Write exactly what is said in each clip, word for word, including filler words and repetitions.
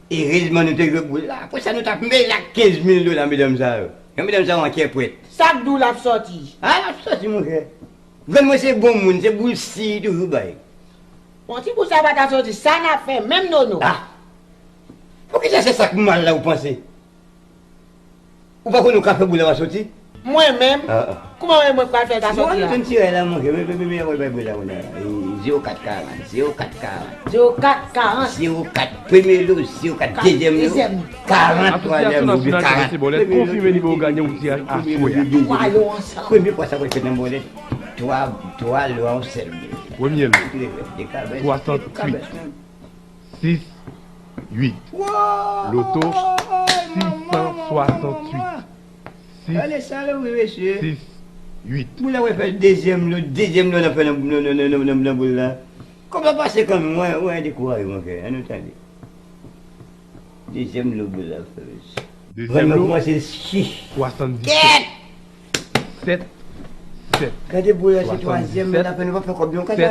Erezman nou te jwe boul la. Apre sa, nou t ap mele ak kenz mil dola, medam sa yo. Yon medam sa yo antyè pwèt. Sa k di w l ap sòti? A, l ap sòti, monchè. Grann mwen se bon moun, se boul si li toujou bay. Bon, ti boul sa pa ta sòti, sa n ap fè menm, Nono? A! Poukisa se sa k mal la ou panse? Ou pa konnen ou ka fè boul la pa sòti? Mwen menm? A, a. Kouman mwen, mwen pral fè ta sòti la? Mwen, ti ray la, monchè, men, men, men, men, men, men, men, men, men, zewo kat karant, zewo kat karant. Zewo kat karant. Zewo kat, premye lo, zewo kat, dezyèm lo, karant, twazyèm lo, karant. Asosyasyon Nasyonal Kretyen Bòlèt konfime li ba w ganyan yon tiraj aswè a. Premye lo, dezyèm lo. Premye fwa sa pral fèt nan Bòlèt, twa, twa lo a yon sèl lo. Premye lo, swasanntuit. Sis uit. Loto, sis san swasanntuit. Sis uit. Boul la wè fè dezyèm lo, dezyèm lo nan fè nan, nan, nan boul la. Kòb la pase kanmenm, wè, wè, dekouraje, monchè. Ann nou tande. Dezyèm lo boul la fè, mesye. Dezyèm lo, kòmanse swasanndiset. Kèt! Sèt, sèt. Gade boul la, se twazyèm lo la fè, nou pa fè kòb non, kaka.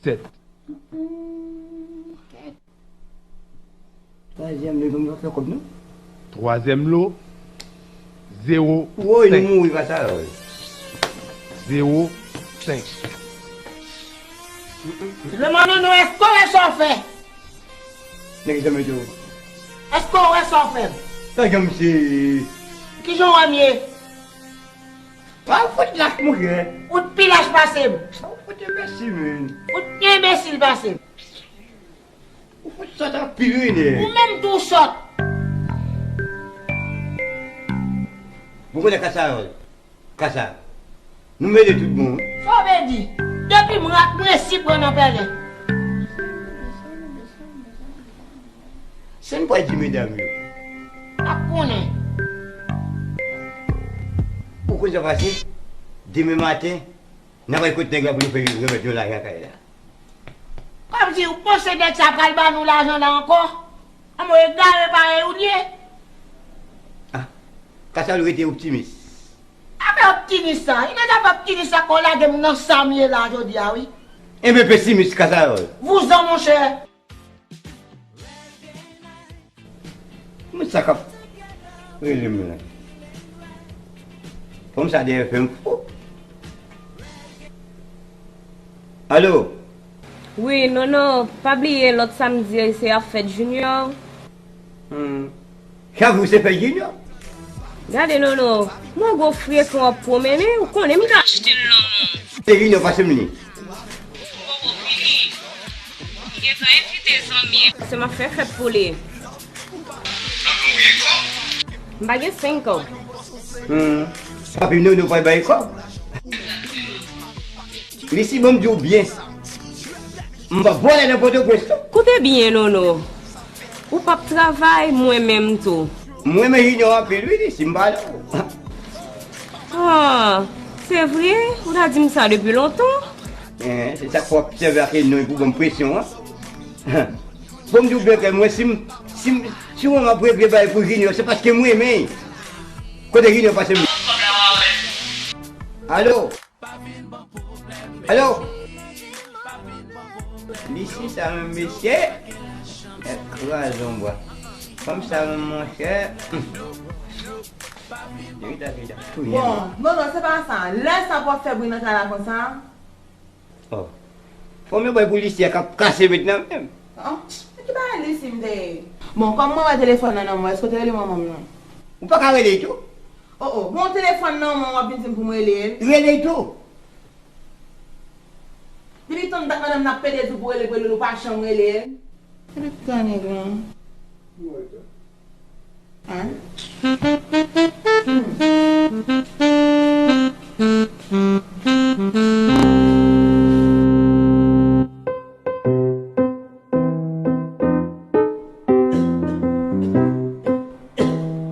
Sèt. Twazyèm lo, nou pa fè kòb non. Twazyèm lo, zewo senk. Woy, nou mouri, kaka. Zewo senk. Lemon Nono, èske w wè sa w fè? Nèg sa mete w. Èske w wè sa w fè? Sa janm se. Kijan w wè m ye? Pa w fout lach, monchè. Ou t pi lach pase m. Pa w fout enbesil, men. Ou t pi enbesil pase m. Ou fout sòt anpil, wi, nèg. Ou menm tou w sòt. Bon, konnen kaka. Kaka. Nou mele tout bon, wi. Sa w vle di? Depi m rat, m resi pran nan pèlen. Sa n pral di medam yo? Ap konnen. Ou konn sa pase? Demen maten, n ap al kot nèg la pou nou fè remèt yon lajan kay la. Kòmsi ou panse nèg sa pral ban nou lajan la ankò? Anmwe, egare parèy ou l ye. A, Kasal rete optimis. Afè optimis sa, e nan zafè optimis sa ke w lage m nan sa m ye la jodi a, wi. Enben pesimis, Kasal. Vouzan, monchè. Moun sa k ap rele m la. Fanm sa dèyè fè m fou. Alo? Wi, Nono, pa bliye lòt samdi se ap fèt Junior. Hmm. Chak jou se fèt Junior? Gade, Nono, mwen gwo frekan w ap pwomennen, ou konnen m ka achte l nan men w. Se Junior pase m li. Ou poko vini. M gentan envite zanmi. Paske m ap fè fèt pou li. M pa gen senk an. Hmm. Papi Nono pral bay kòb. Li si bon m di w byen. M p ap vòlè nan Pòtoprens non. Koute byen, Nono. Ou p ap travay, mwen menm tou. Mwen renmen Junior anpil, wi, li si m pale w. Ah, se vre? Ou ta di m sa depi lontan. Eh, se sa k fè w ap sèvi ak non pou ban m presyon an. Bon, m di w byen klè, mwen, si m, si m, si mwen m ap regle bagay pou Junior, se paske m renmen l. Kote Junior pase m? Alo? Alo? Lisi sa menm, mesye. Nèt kraze yon bwa. Fanm sa menm, monchè. Hum. Jida, jida, tou. Bon, non, non, se pa sa. Lè sa pou ap fè bri nan kay la konsa? Oh. Fanm yo bay pou Lisi a k ap kase met nan menm. Oh, ki bagay Lisi m te ye? Bon, kòm mwen wè telefòn nan nan men w, èske w te rele manman m nan? Ou pa ka rele l tou? Oh, oh, bon, telefòn nan men w, w ap vin di m pou m rele l? Rele l tou. Depi tann dat madanm nan ap pede di w pou rele l, pou rele l, ou pa janm rele l. Epi tan nèg lan. Hein?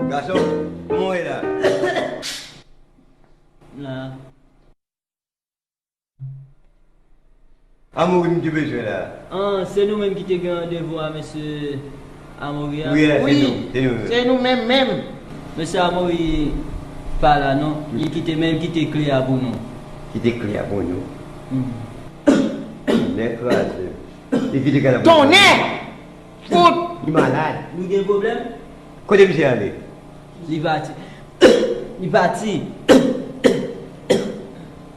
Gason, kòman w ye la? La. Amory m te bezwen la. Ah, se nou menm ki te gen randevou a mesye Amory a? Wi, se nou, se nou menm. Se nou menm menm. Mesye Amory pa la non. Li kite, men li kite kle a pou nou. Kite kle a pou nou? Hmm. Nèg kraze. Li kite kle a pou nou. Tonnè! Fout! Li malad. Nou gen pwoblèm? Kote misye ale? Li pati. Li pati.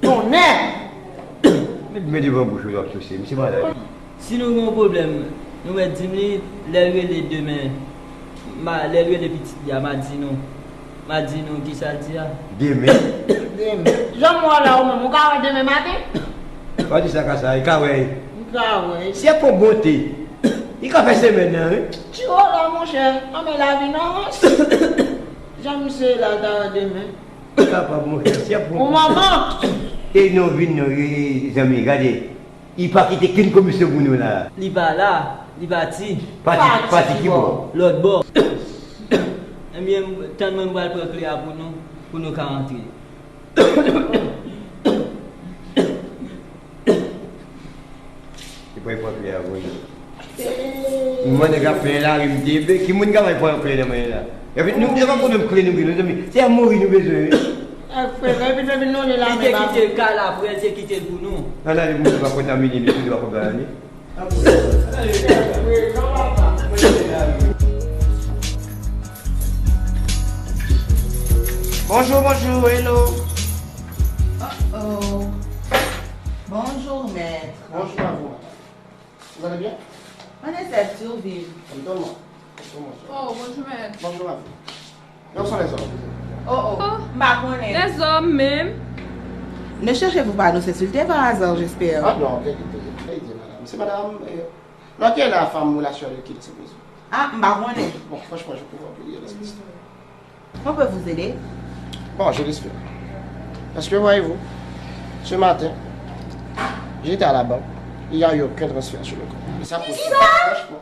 Tonnè! Met men devan bouch ou, w ap souse. Misye malad. Si nou gen yon pwoblèm, nou mèt di m li, lè l rele demen, ma, lè l rele pitit li a, m a di nou. M a di nou kisa l di a. Demen? Demen. Jan m wè w la, ou menm, ou ka wè demen maten? Pa di sa ka sa, li ka wè. Li ka wè. Se pou bonte. Li ka fè semèn nan, wi. Ti wò la, monchè. Anben lavi nan rans. Jan misye la, l ta wè demen. Kapab, monchè, se pou. Ou manman! E non, vin non, e, e, zanmi, gade. Li pa kite kenn komisyon pou nou la. Li pa la, li pati. Pati, pati ki bò? Lòt bò. Ebyen, tann mwen, m pral pran kle a pou nou, pou nou ka antre. Li pral pran kle a pou nou. Mwen nèg ap plen lari m te ebe, ki moun k ap pran kle nan men la? Epi nou, se pa pwoblèm kle nou gen, mezanmi. Se a mouri nou bezwen, wi. Ak frè, epi, epi nou li la. Li te kite l kay la, frè, li te kite l pou nou. Nan, nan, li moun pa kontamine, li tout pa kontamine. Bonjour, bonjour, hello. Oh, oh. Bonjour, maître. Bonjour à vous, madame. Vous allez bien? On essaie de survivre. Étonnant. Bonjour, monsieur. Oh, bonjour, maître. Bonjour à vous. Où sont les hommes? Oh, oh. M pa konnen. Les hommes même. Ne cherchez-vous pas à nous insulter par hasard, j'espère? Ah non, quelle idée, quelle idée, madame. C'est madame, euh, dans quelle femme relation avec qui, s'il vous plaît? Ah, m pa konnen. Bon, franchement, je comprends plus rien de cette histoire. On peut vous aider? Bon, je l'espère. Parce que, voyez-vous, ce matin, j'étais à la banque, il n'y a eu aucun transfert sur le compte. Et ça, pour franchement,